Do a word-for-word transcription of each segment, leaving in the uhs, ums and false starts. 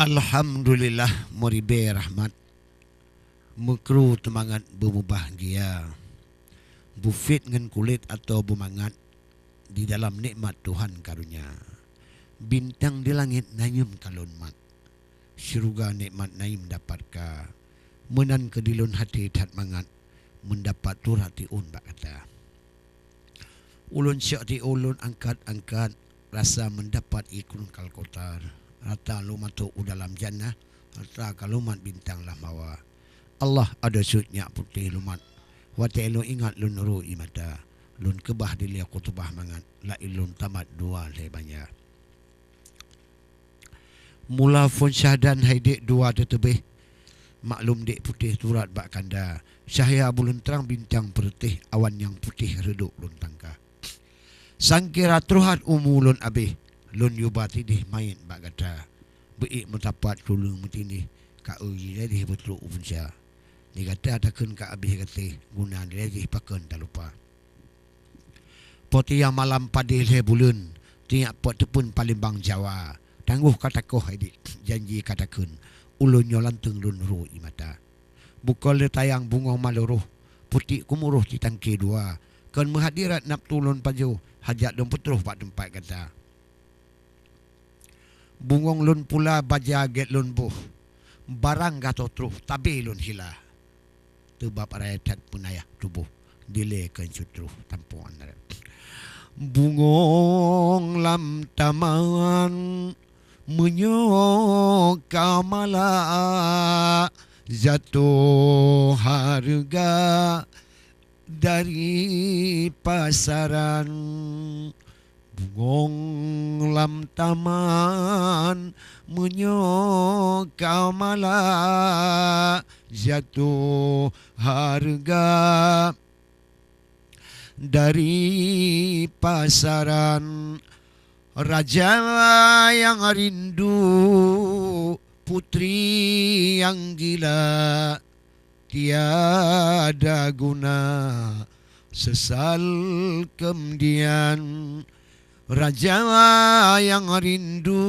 Alhamdulillah, meuribée rahmat, meukru teumangat beumubahgia, bufiet ngon kulét atau beumangat di dalam nikmat Tuhan karunia. Bintang di langét nayum kalon mat, syeuruga nikmat nayum dapat ka, meunan keu di lôn haté that mangat, meundapat turat tiôn bak gata. Ulôn syok tiôn lôn angkat-angkat, rasa meundapat ikrun kal kotar. Rata lôn matok u dalam jannah, rata ka lôn mat bintang lam hawa. Allah adoe sut nyak putéh lôn mat. Watée lôn ingat lôn ro ié mata, lôn keubah dilée khutubah mangat, laén lôn tamat dua lhée banja. Mula phon syahdan hai dék dua teuteubeh, maklum dék putéh turat bak kanda. Syahya buleuen trang bintang peureutéh, awan nyang putéh reudok lôn tangka. Sangkira troh that umu lôn abéh, lôn yuba tidéh manyét bak gata. Beuék meutapat tuleueng meutindéh, ka eu jih lé jih beutrok u punca. Di gata takheun ka abéh gaséh, guna lé jih pakon talupa. Potiang malam padé lhée buleuen, tiyak pot teupeuen palembang Jawa. Tanggoh ka takoh hai dék, janji ka takheun, ulôn nyoe lanteueng lôn ro ié mata. Bukon lé tayang bungong maloroh, putik kumuroh titangke dua. Kon meuhadirat naftu lôn pajoh, hajat lôn peutroh bak teumpat gata. Bungong lôn pula baja gét lôn boh, barang gatoe troh tabé lôn hila. Teubab raya that peunayah tuboh, dilée keu syut troh tampong aneuëk. Bungong lam taman meunyoe ka mala, jatoh hareuga dari pasaran. Bungong lam taman meunyoe ka mala, jatoh hareuga dari pasaran. Raja nyang rindu, putri nyang gila, tiada guna seusal keumudian. Raja nyang rindu,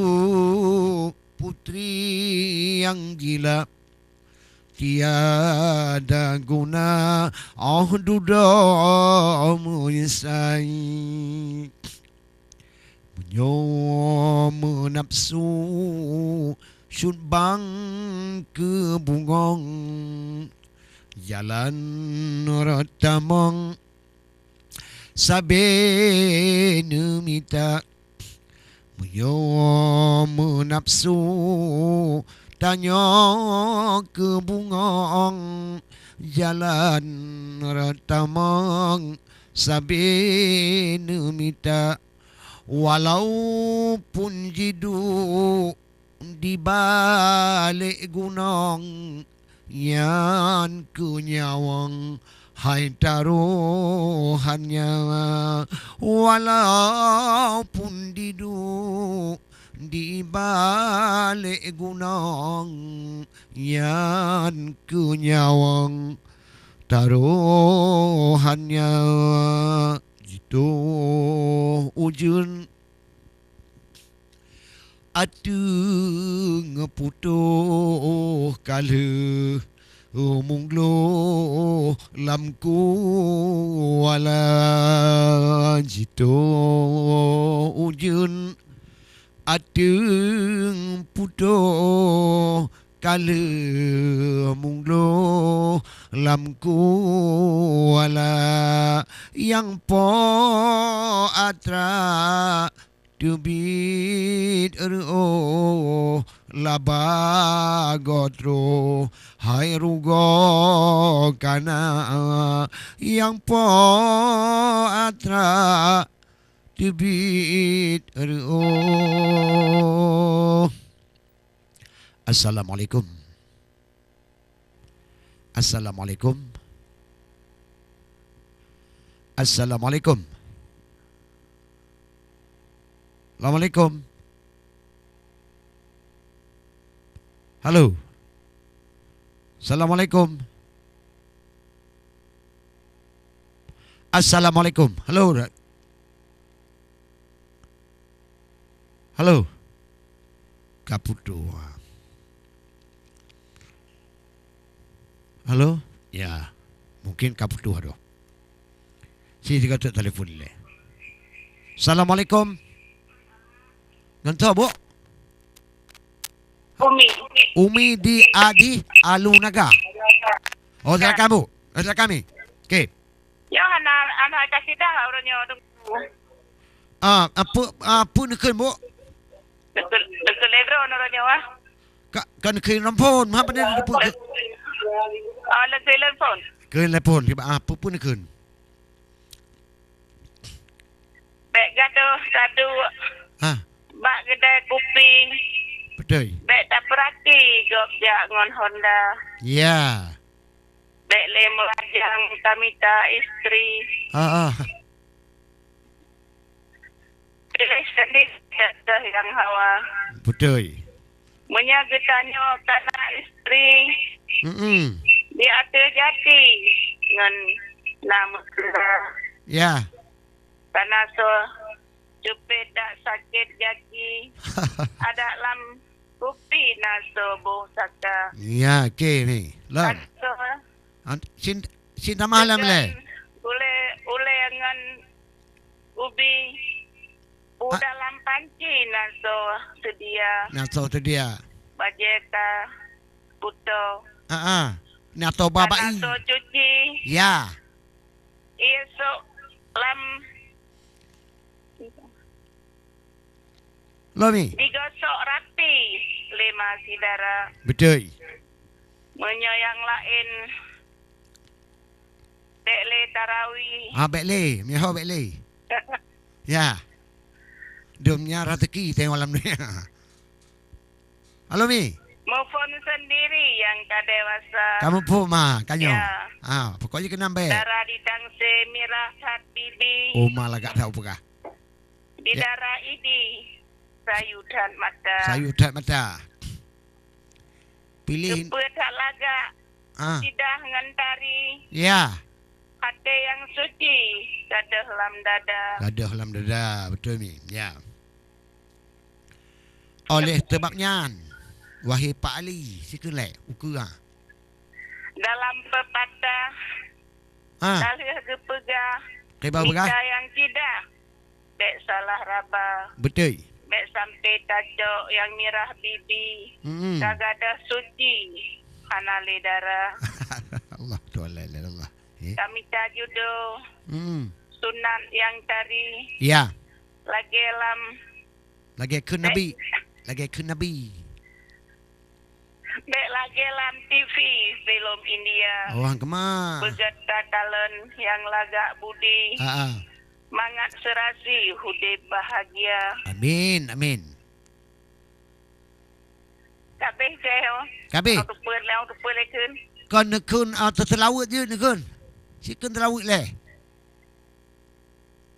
putri nyang gila, tiada guna óh dudoe meusai. Meunyoe meunafsu syut bang keu bungong, jalan rot tamong sabe neumita. Meunyoe meunafsu tanyoe keu bungong, jalan rot tamong sabe neumita. Walaupun jiduek di balek gunong, nyan keu nyawöng hai tarohan nyawa. Walaupun jiduek di balek gunong, nyan keu nyawöng tarohan nyawa. Jitoh ujeuen ateueng putôh ka lheueh munglo lam kuala. Jitoh ujeuen ateueng putôh ka lheueh munglo lam kuala. Nyang po atra teubiet reuôh laba goe troh hai rugoe kana. Nyang po atra teubiet reuôh. Assalamualaikum. Assalamualaikum. Assalamualaikum. Assalamualaikum. Halo. Assalamualaikum. Assalamualaikum. Halo. Halo. Ka putôh. Halo? Ya, mungkin ka putus tu. Si sigoe teuk telepon ilèe. Assalamualaikum. Ngon soe, Bu? Umi. Umi di, a, di Alu Naga. Oh, silakan, Bu. Eh, silakan, Mi. Okey. Nyoe hana, hana kasidah ureueng nyoe deungoe. Ah, apa, apa neukheun, Bu? Deungoe, deungoe lé droeneuh ureueng nyoe, ah. Ka, ka neukheun lam phon, meuhana pandai neupeu. Ah, lé kheun lam phon. Kheun lam phon, kiban, ah, apa, apa neukheun? Bèk gadôh saduek. Ah. Bak keudè kupi. Beutôi. Bèk tapeurati gob jak ngon Honda. Ya. Bèk lé meurajang tamita istri. Ah, ah. Piléh sendiri ateueh nyang hawa. Beutôi. Meunyoe geutanyoe kana istri, mm-mm, di ateueh jati ngon na meukeurah. Ya. Kana soe cupet dak sakét gaki, adak lam kupi na soe boh saka. Ya, oke ni. Lom. Kana soe An-, sin, sin tamah lam lé. Ulèe, ulèe ngon ubi. U dalam panci na soe seudia. Na soe seudia. Bajèe ka putôh. Ah, ah. Na soe ba bak ie. Na soe cuci. Ya. Ie sôk lam Lomi. Digosok rapi lé ma syedara. Beutôi. Meunyoe nyang laén bèk lé tarawih. Ah, bèk lé. Meuho bèk lé. Ya. Dum nyan raseuki teuh malam ni. Halo, Mi. Muphom sendiri nyang ka dewasa. Kamu phom, ma, ka nyoe. Ya. Ah, pokok jih keunong bèk. Dara di tangse mirah that bibi. Oh, ma lagak that peugah. Di dara idi, sayu that mata. Sayu that mata. Piléh. Teupeue that lagak. Ah. Sidah ngon tari. Ya. Até nyang suci, gadôh lam dada. Gadôh lam dada, beutôi, Mi. Ya. Oleh sebab nyan, wahé Pak Ali, sikheun lé, ukeue, ah. Dalam pepatah, ah, ka lheueh geupeugah, kiban peugah? Mita nyang sidah, bèk salah raba. Beutôi. Bèk sampoe tacok nyang mirah bibi. Mm-mm. Ka gadôh suci, hana lé dara. Allah, tu Allah, Allah. Eh? Ka mita judo, mm-mm, sunat nyang tari. Ya. Lagèe lam Lagèe kheun Nabi. Lagèe kheun Nabi. Bèk lagèe lam T V, filem India. Oh, han keumah. Beugèt takalon nyang lagak budi. Ah, ah. Mangat seurasi udép bahagia. Amin, amin. Ka abéh keu, oh. Ka abéh. Ka teupeue lé, ka teupeue lé kheun. Kon neukheun, ah, teuseulaweuet jeuet neukheun. Sikheun seulaweuet lé.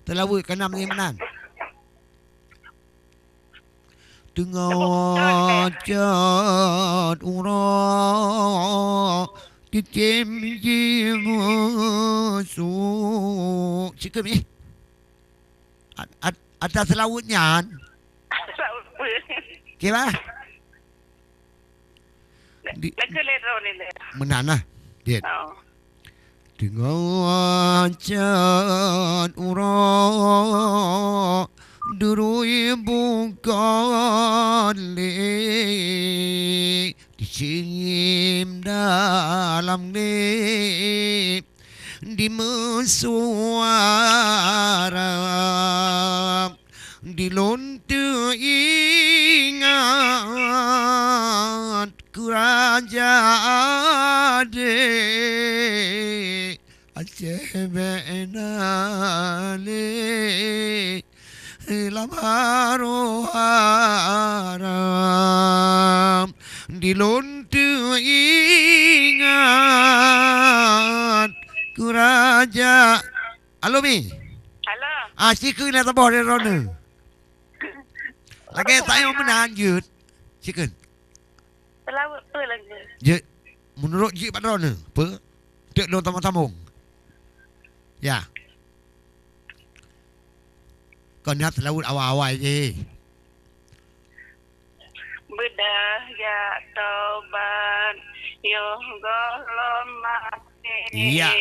Teulaweuet ka na meungieng meunan. Teungoh cot uroe cicém jimeusuk. Sikheun, eh. At-, at-, atra seulaweuet nyan. Kira? Di, meunan lah. Dit. Oh. Teungoh cot uroe durui bukon lé, di sim dalam lé, di meusuara. Di lôn teuingat keu raja adé Aceh bèk na lé lam harôh haram. Di lôn teuingat keu raja Halo, Mi. Halo. Ah, sikheun na saboh di droeneuh. Lagèe sayong meunan jeuet. Sikheun. Seulaweuet peue lagèe? Jeuet. Meunurot jeuet bak droeneuh. Peue? Teuk lôn tamong-tamong. Ya. Kon nyan seulaweuet awai-awai jih. Beudôh jak tobat, Yoh gohlom maté. Iya.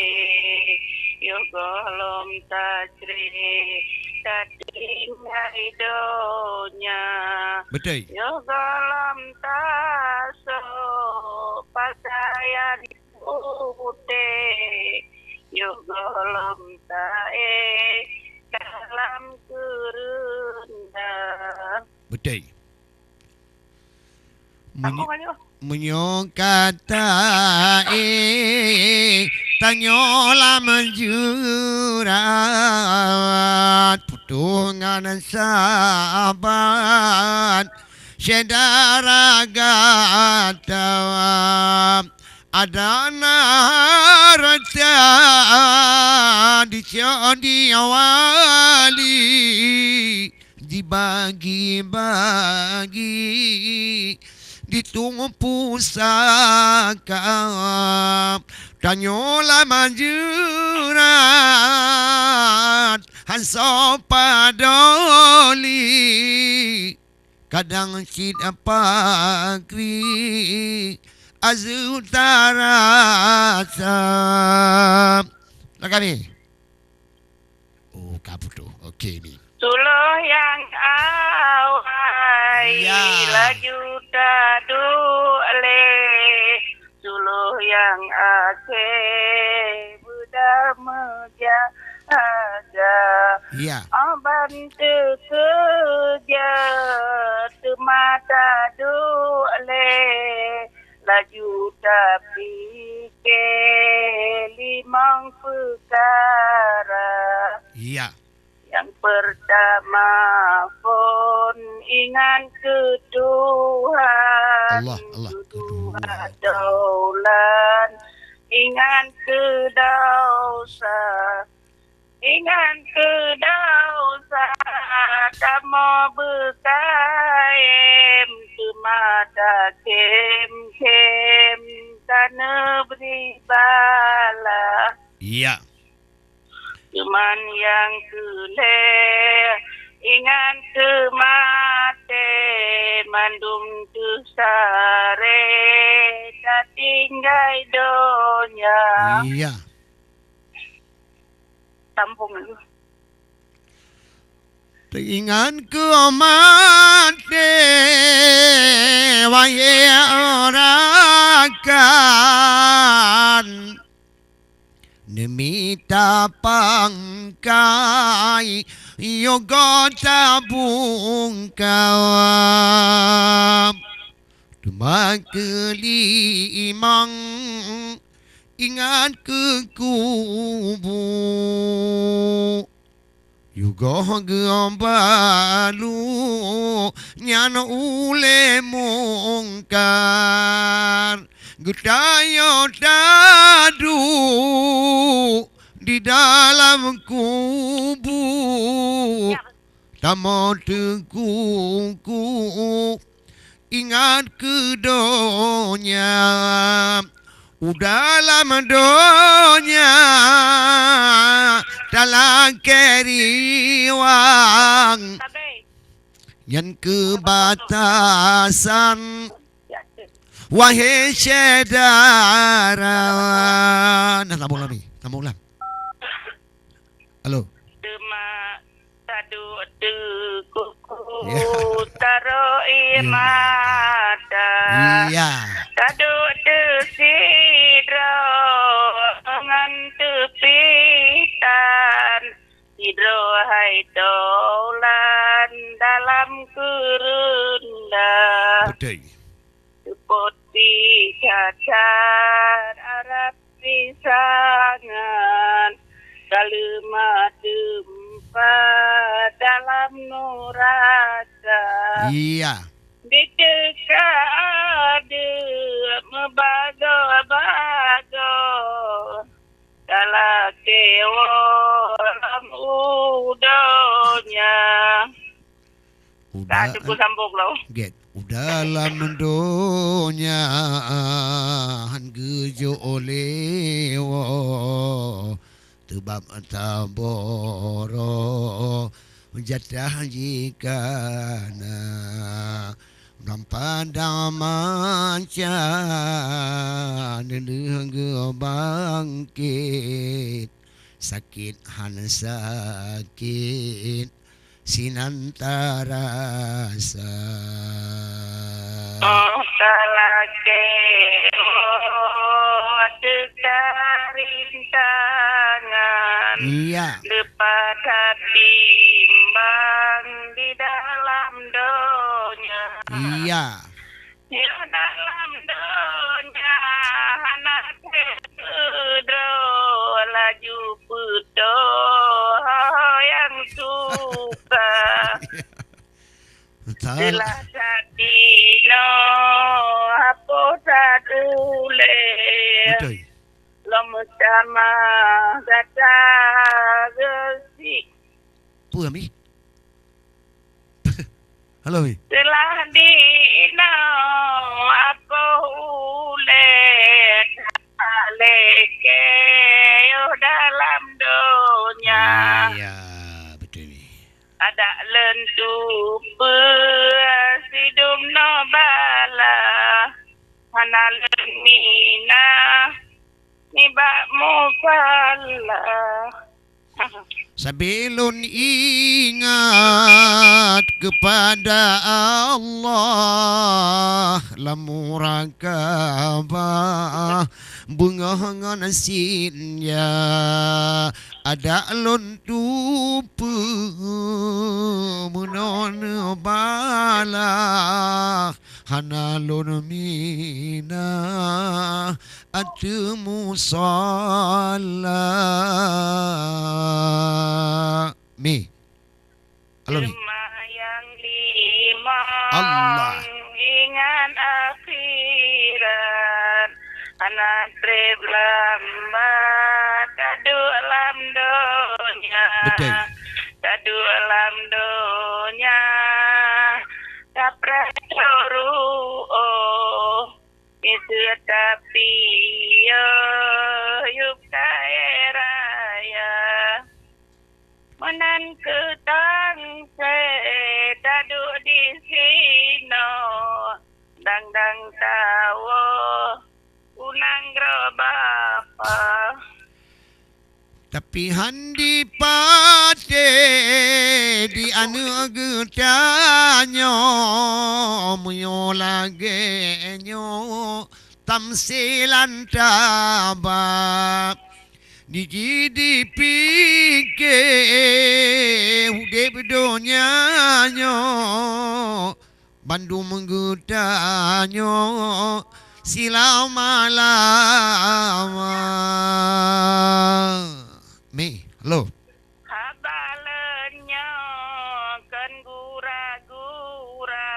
Yoh gohlom tacré, tatinggai donya. Betul. Yoh gohlom tasok pakaian putéh. Yoh gohlom taéh dalam keureunda. Betul. Meunyo-, meunyoe ka taéh tanyoe lam jeurat, putôh ngon sahabat syedara gata. Ada na hareuta dicok di wali, dibagi-bagi, ditueng pusaka. Tanyoe lam jeurat han soe padoli. Kadang cit pakri azeue tarasa. Lagu ni. Oh, ka putôh. Okey, ni. Tuloh nyang awai, ya, laju taduek lé. Tuloh nyang akhé beudamé jaga. Ya. Aban teukeujot teuma taduek lé, laju tapike limong peukara. Ya. Nyang peurtama, phon ingat keu Tuhan. Allah, Allah. Keudua, daulat, ingat keu dosa. Ingat keu dosa, kamoe beukayém, teuma takém-kém taneubri bala. Ya. Teuma nyang keu lhée, ingat keu maté, mandum teuh saré tatinggai donya. Iya. Sambung laju. Teuingat keu maté, wahé rakan. Neumita pangkai, yoh goe tabungkam. Teuma keu limong, ingat keu kubu. Yoh goe geubalu nyan ulée mungkar, geutanyong taduek di dalam kubu. Tamong teukuku ingat keu donya. U dalam donya talakée riwang, nyan keu batasan, wahé syedara. Nah, sambung lagi, sambung ulang. Halo. Teuma taduek teukuku, ya, taroe ie mata. Iya. Taduek teusidroe ngon teupitan, sidroe hai tolan dalam keureunda. Beutôi. Seupôt pih that-that arat pisangan, taleumah teumpat dalam nuraka. Iya. Di teuka adeuek meubagoe-bagoe, talakée woe lam u donya. Uda-, ka teupeu sambung lom. Gét. U dalam donya han geujok lé woe, teubab taboro, jatah jih ka na. Lam padang macan deuh geubangkét, sakét han sakét sinan tarasa. Oh, talakée, oh, teuka rintangan. Iya. Leupah that bimbang di dalam donya. Iya. Di dalam donya hana keudroe laju peutoh nyang suka. Betul. Telah that dinoe apoh that ulée. Betul. Lom sama gata geusie. Peue, Mi? Halo, Mi. Telah dinoe apoh ulée talakée yoh dalam donya. Iya, betul, Mi. Adak lôn tupeue sidum noe bala, hana lôn mina nibak musala. Sabé lôn ingat keupada Allah lam murakabah, beungoh ngon sinja adak lôn tupeue meunoe bala. Hana lôn mina ateueh musala. Mi. Halo, Mi. Teuma nyang limong Allah. Ingat akhirat. Hana treb lam ba taduek lam donya. Betul. Taduek lam donya. Tapreh ruoh, miseue tapiôh yub kayée raya. Meunan keuh tan se taduek disinoe, dang-dang tawoe u nanggroe Bapa. Tapi han dipatéh di aneuëk geutanyoe, meunyoe lagée nyoe tamsilan taba. Jiji dipike udeb donya nyoe, bandum geutanyoe silama-lama. Mi, halo. Haba lôn nyoe kon gura-gura,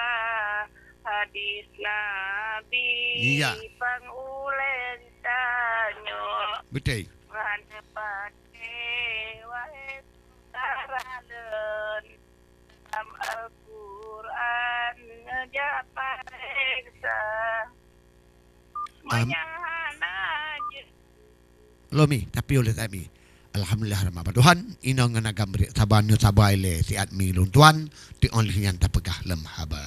hadis Nabi. Iya. Pang ulée tanyoe. Betul. Ngon patéh wahé syedara lôn. Lam Al-Qur'an neujak pareksa. Am- Meunyoe hana jeuet. Halo, Mi, tapi ulée that, Mi. Alhamdulillah, rahmat Tuhan. Inong ngon agam bri saba, nyoe saba ilée siat, Mi, lôn tuan. Teungoh lheueh nyan tapeugah lom haba.